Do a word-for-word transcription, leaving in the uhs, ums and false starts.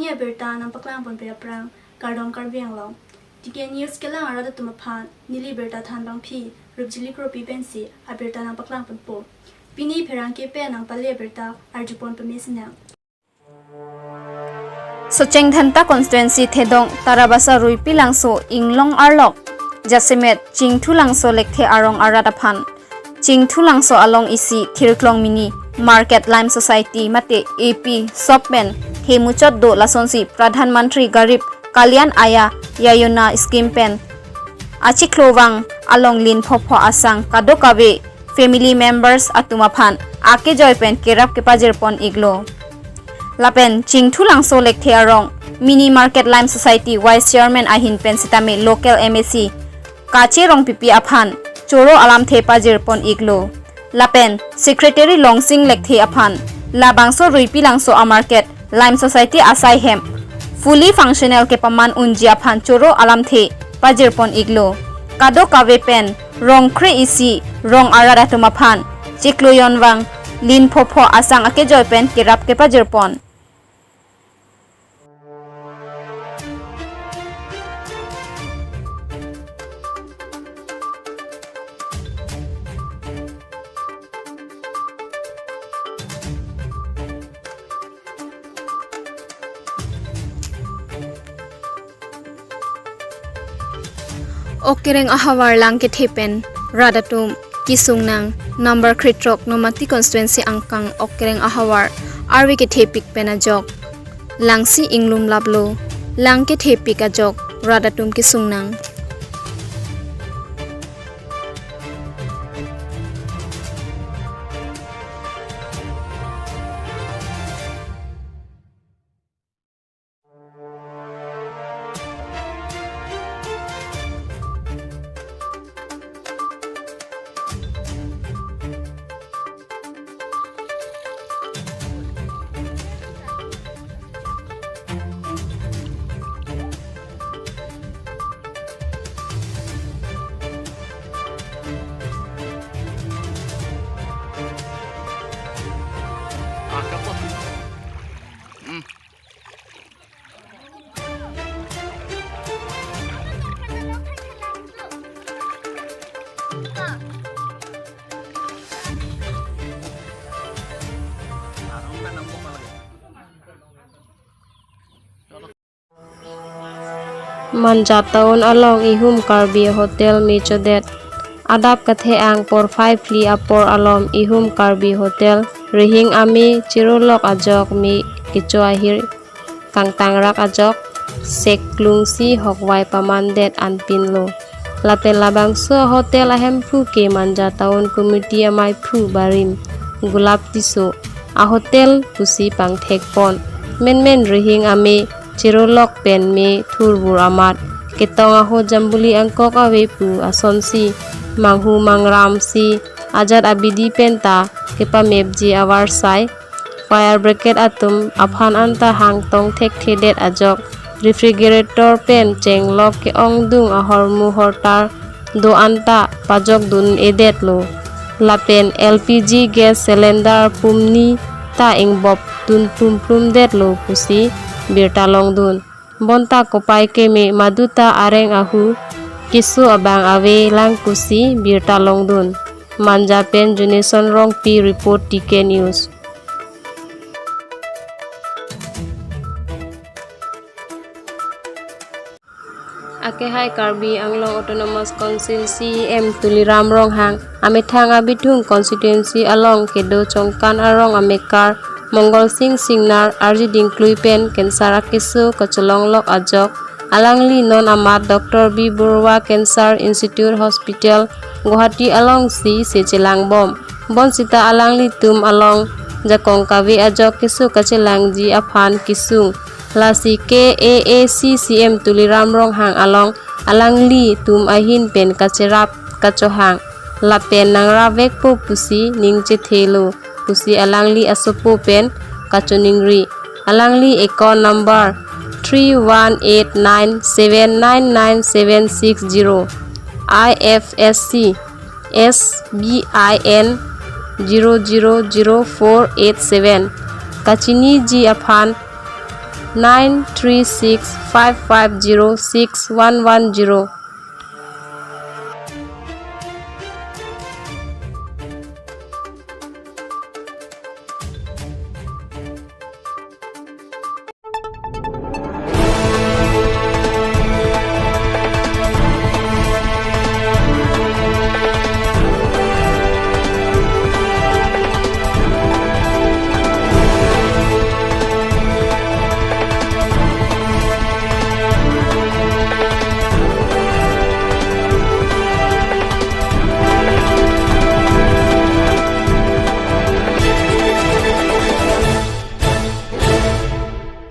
Pini abirta nangpaklang ponpe aphrang, kardom Karbi Anglong. T K News kelang arat atum aphan neli birta than abangpi Rupjili Kropi pensi abirta nangpaklang ponpo. Pini pherangke pen nangpale abirta arjupon pame sinang. Socheng Dhenta constituency thedong Tarabasa Ruipi Langso Inglong arlok jasemet Chingthu Langso lekthe arong arat aphan Chingthu Langso along isi Thirklong Mini Market Lime Society mate A P shop pen themuchot do lasonsi Pradhan Mantri Garib Kalyan Ann Yojana scheme pen achiklo vang along lin phopho asang kadokave family members atum aphan akejoi pen kerap kepajirpon iklo. Lapen Chingthu Langso lekthe arong Mini Market Lime Society Vice Chairman ahin pen sitame local M A C Kache Rongpipi aphan choro alamthe pajirpon iklo. Lapen Secretary Longsing Lekthe aphan labangso Ruipi Langso amarket Lime Society asai hem fully functional kepaman unji aphan choro alamthe pajirpon iklo. Kadokave pen rong kre isi rong arat atum aphan chiklo jon vang lin phopho asang akejoi pen kerap kepajirpon. Ok kereng ahavar lang kethe pen rat atum kesung nang. Number krethrok Nomati constituency angkang ok kereng ahavar arve kethepik pen ajok langsi inglum laplo. Lang kethepik ajok rat atum kesung nang. Manja town along ihum Karbi hotel me chodet. Adap kethe-ang porphai phli apor alom ihum Karbi hotel rihing ame chirolok ajok me kecho ahir kangtangrak ajok sek klungsi hokvai pamandet anpinlo. Lapen labangso hotel ahemphu ke Manja Town Committee amaiphu barim Gulap Tisso ahotel pusi pangthekpon. Menmen rihing ame chirolok pen me thurbur amat ketong aho jambuli angkok ave pu asonsi manghu mangramsi ajat abidi penta kepamepji avarsai fire brigade atum aphan anta hangtong thekthedet ajok refrigerator pen chenglok ke-ongdung ahormu hortar do anta pajokdun-edetlo. Lapen L P G gas cylinder pumni ta ingbop dun plum plumdetlo pusi birta longdun. Bonta kopai keme maduta areng ahu keso abang ave lang pusi birta longdun. Manja pen Juneson Rongpi report T K News. Akehai Karbi Anglong Autonomous Council C E M Tuliram Ronghang amethang abithung constituency along kedo Chongkan arong amekar Mongol Sing Singnar arjuding klui pen cancer akeso kacholonglok ajok alangli non amat Doctor B Baruah Cancer Institute Hospital Guwahati alongsi se chelangbom. Bonsita alanglitum along jakong kave ajok keso kachelangji aphan kesung. Lasi K A A C C E M Tuliram Ronghang along alanglitum ahin pen kacherap kachohang lapen nangrapvekpo pusi ning chethelo pusi alangli asopo pen kachoningri. Alangli account number three one eight nine seven nine nine seven six zero, I F S C S B I N zero zero zero four eight seven kachiniji aphan nine three six five five zero six one one zero.